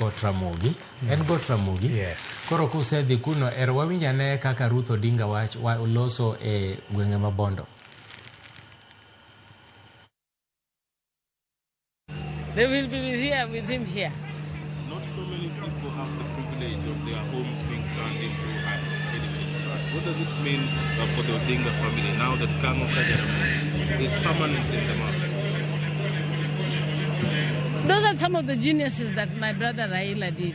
Got Ramogi. En Got Ramogi. Yes. Koro kusedhi kuno, ero wawinj ane kaka Ruth Odinga wach wa, loso e gwenge ma Bondo. They will be with, here, with him here. Not so many people have the privilege of their homes being turned into a heritage site. What does it mean for the Odinga family now that Kang'o Jaramogi is permanently in the map? Those are some of the geniuses that my brother Raila did.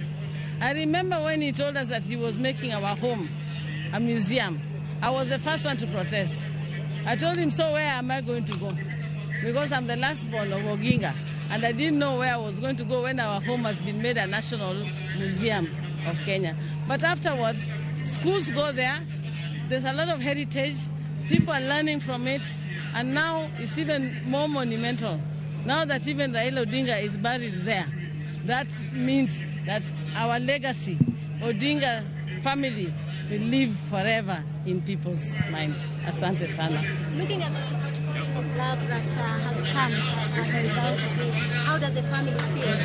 I remember when he told us that he was making our home a museum. I was the first one to protest. I told him, so where am I going to go? Because I'm the last born of Oginga, and I didn't know where I was going to go when our home has been made a national museum of Kenya. But afterwards, schools go there. There's a lot of heritage. People are learning from it. And now it's even more monumental. Now that even Raila Odinga is buried there, that means that our legacy, Odinga family, will live forever in people's minds. Asante sana. Looking at the outpouring of love that has come as a result of this, how does the family feel?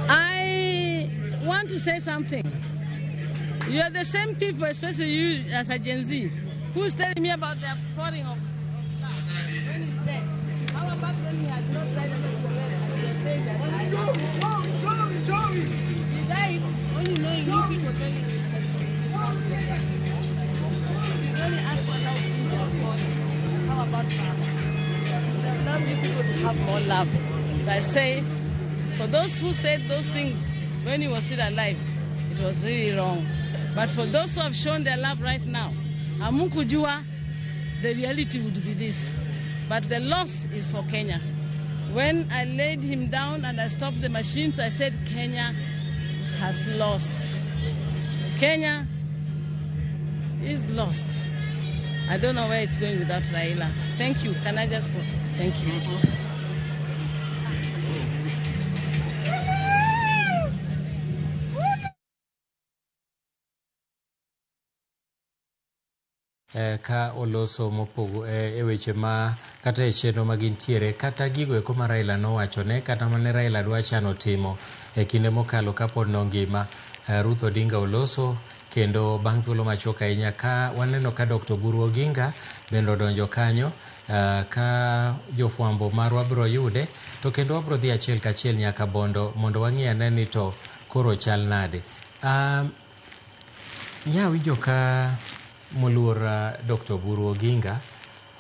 I want to say something. You are the same people, especially you as a Gen Z, who's telling me about the pouring of love when he's dead. How about when he had not died and he was and you are saying that I he died only knowing you people telling him He's only asked for now seed of God. How about love? We have loved you people to have more love. So I say, for those who said those things when he was still alive, it was really wrong. But for those who have shown their love right now, Hamukujua, the reality would be this. But the loss is for Kenya. When I laid him down and I stopped the machines, I said, Kenya has lost. Kenya is lost. I don't know where it's going without Raila. Thank you. Can I just go? Thank you. Ka oloso mopogo e weche ma kata e chenro ma gintiere kata gigo eko ma Raila nowachone kata mane Raila dwa chano timo e kinde mokalo kapod nongima. Ruth Odinga oloso kendo bang' thuolo machuok ahinya ka waneno ka Dr. Oburu Oginga bende odonjo kanyo ka jofwambo marwa biro yude to kendo wabiro dhi achiel kachiel nyaka Bondo mondo wang'i ane ni to koro chal nade. Nyawinjo ka moluor Dr. Oburu Oginga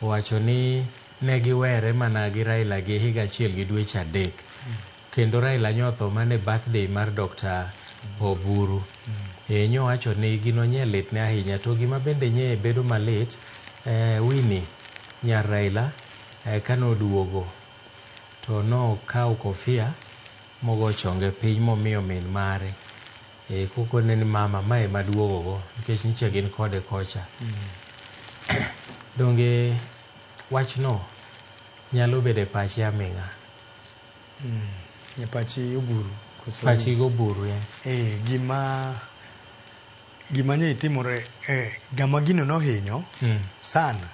owacho ni ne giwere mana gi Raila gi higa achiel gi dweche 3 kendo Raila nyotho mane birthday mar Dr. Oburu. Nyowacho ni gino nye litne ahinya to gima bende nye bedo malit Winnie nyar Raila kanoduogo to nokawo kofia mogo chonge piny momiyo min mare. Kokone ni mama mae maduogo go nikech nyicha gin kode kocha. Donge wachno nyalo bedo e pachi aming'a? E pachi Oburu. Pachi Oburu, yeah. Gima ne timore gama gino nohinyo sana.